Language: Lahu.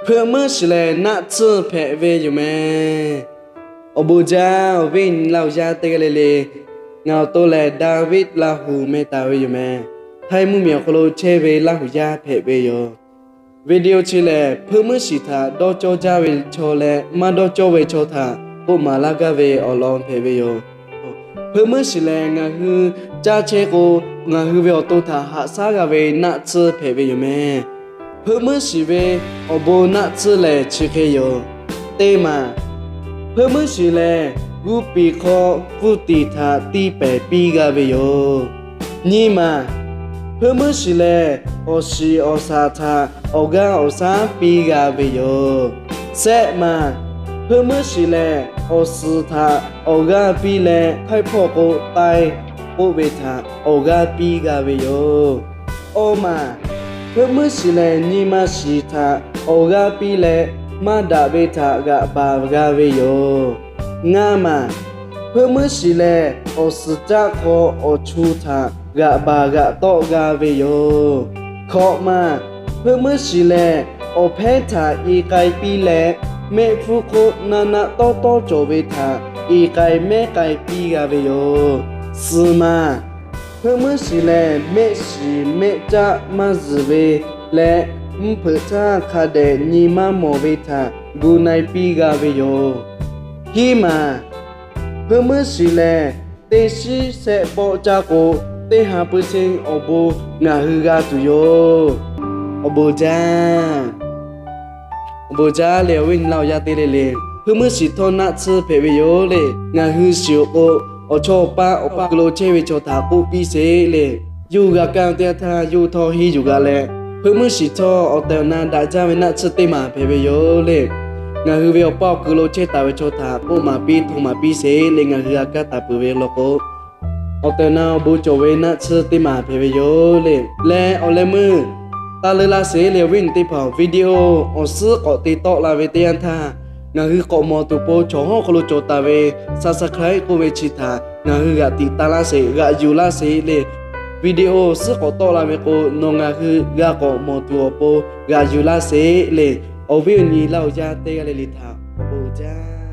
Hpeuˆ muiˉ shiˍ lehˬ naˆ tsuhˇ hpehꞈ ve yoˬ mehˍ. Awˬ bon jaˇ, awˬ viˉ awˬ nyi Laˇ huˍ yaˇ teˇ g'aˇ le le, ngaˬ awˬ to lehˬ Daˍviˆ Laˇ huˍ meh taˍ ve yoˬ mehˍ. Htaiˇ mvuhˇ miˬ awˬ hk'aw lo chehˇ ve Laˇ huˍ yaˇ hpehꞈ ve yoˬ. Video chi lehˬ, hpeuˆ muiˉ shiˍ htaꞈ dawˇ cawˇ jaˇ ve chaw leh maˇ dawˇ cawˇ ve chaw htaꞈ k'oˆ maˍ laˇ gaˇ ve awˬ lawn hpehꞈ ve yoˬ. Hpeuˆ muiˉ shiˍ lehˬ, ngaˬ hui caˇ chehˇ k'o, ngaˬ hui ve awˬ to htaꞈ haꞈ shaˉ g'a ve naˆ tsuhˇ hpehꞈ ve yoˬ mehˍ. Hpeuˆ muiˉ shiˍ ve awˬ bon naˆ tsuhˇ lehˬ chi hk'e yoˬ. Teˇ maˬ, hpeuˆ muiˉ shiˍ lehˬ g'uˇ piˍ hk'aw hpfuhˇ tiˍ htaꞈ tiˇ pehˍ piˇ g'a ve yoˬ. Nyiˇ maˬ, hpeuˆ muiˉ shiˍ lehˬ awˬ shiˍ awˬ shaˍ htaꞈ awˬ g'aˇ awˬ shaˉ piˇ g'a ve yoˬ. Sehˆ maˬ, hpeuˆ muiˉ shiˍ lehˬ awˬ suhˍ htaꞈ awˬ g'aˇ piˇ leh, htaiˇ hpawˇ k'o tithe k'oˆ ve htaꞈ awˬ g'aˇ piˇ g'a ve yoˬ. Awˇ maˬ, hpeuˆ muiˉ shiˍ lehˬ nyi ma shiˍ htaꞈ awˬ g'aˇ piˇ leh, maˇ daꞈ ve htaꞈ g'aꞈ baˬ g'a ve yoˬ. Ngaˇ maˬ, hpeuˆ muiˉ shiˍ lehˬ awˬ suhˍ caˆ hk'aw awˬ chu htaꞈ g'aꞈ baˬ g'aꞈ tawˆ g'a ve yoˬ. Hkawꞈ maˬ, hpeuˆ muiˉ shiˍ lehˬ awˬ hpehˇ htaꞈ i k'ai piˇ leh, mehˆ hpfuhˇ hk'oˆ naˆ naˆ tawˇ tawˇ cawˬ ve htaꞈ i k'ai mehˉ k'ai piˇ g'a ve yoˬ. Suhˍ maˬ, hpeuˆ muiˉ shiˍ lehˬ mehˆ shiˍ mehˆ caˆ maˇ zuhˬ ve leh, mvuhˇ hpeuꞈ htaˇ hk'a dehꞈ nyi maˇ mawˬ ve htaꞈ gu na-e piˇ g'a ve yoˬ. Hiˉ maˬ, hpeuˆ muiˉ shiˍ lehˬ teˇ shiˉ shehˆ pawˆ caˇ k'o, teˇ ha percent awˬ bon ngaˬ hui g'a tuˬ yoˬ. Awˬ bon jaˇ, awˬ bon jaˇ le, awˬ viˉ awˬ nyi Laˇ huˍ yaˇ teˇ g'aˇ le le, hpeuˆ muiˉ shiˍ htawˇ naˆ tsuhˇ hpehꞈ ve yoˬ le. Ngaˬ hui shiˍ awˬ k'o, awˬ chawˇ awˬ paˇ awˬ paˇ kuiˬ lo chehˇ ve chaw htaꞈ k'oˆ piˇ sheˍ le. Yawˇ hui g'a kaˇ ve teˇ yanˇ htaˇ yawˇ hui htawˇ henˇ yuˬ g'a leh, hpeuˆ muiˉ shiˍ htawˇ awˬ tehˬ awˬ na daꞈ jaˇ ve naˆ tsuhˇ teˇ maˬ hpehꞈ ve yoˬ le. Ngaˬ hui ve awˬ paˇ awˬ kuiˬ lo chehˇ taˍ ve chaw htaꞈ k'oˆ maˍ piˇ hto maˍ piˇ sheˍ le. Ngaˬ hui g'a kaˇ taˍ peuˬ ve law k'o, awˬ tehˬ awˬ na awˬ bon cawˬ ve naˆ tsuhˇ teˇ maˬ hpehꞈ ve yoˬ le. Leh awˬ leh meuˇ taˇ leuˉ laˇ sheˍ le, awˬ viˉ awˬ nyi teˇ hpaˍ, video awˬ suhˉ k'awꞈ te tawˆ la ve teˇ yanˇ htaˇ, ngaˬ hui k'awꞈ mawˬ tuˬ po chaw hawˉ hk'aw lo cawˬ taˍ ve subscribe k'oˆ ve chi htaꞈ ngaˬ hui g'aꞈ tiꞈ taˇ laˇ sheˍ, g'aꞈ yuˬ laˇ sheˍ le. Video awˬ suhˉ k'awꞈ tawˆ la ve k'o, nawˬ ngaˬ hui g'a k'awꞈ mawˬ tuˬ awˬ pon g'aꞈ yuˬ laˇ sheˍ le. Awˬ viˉ awˬ nyi Laˇ huˍ yaˇ teˇ g'aˇ le le htaꞈ awˬ bon jaˇ.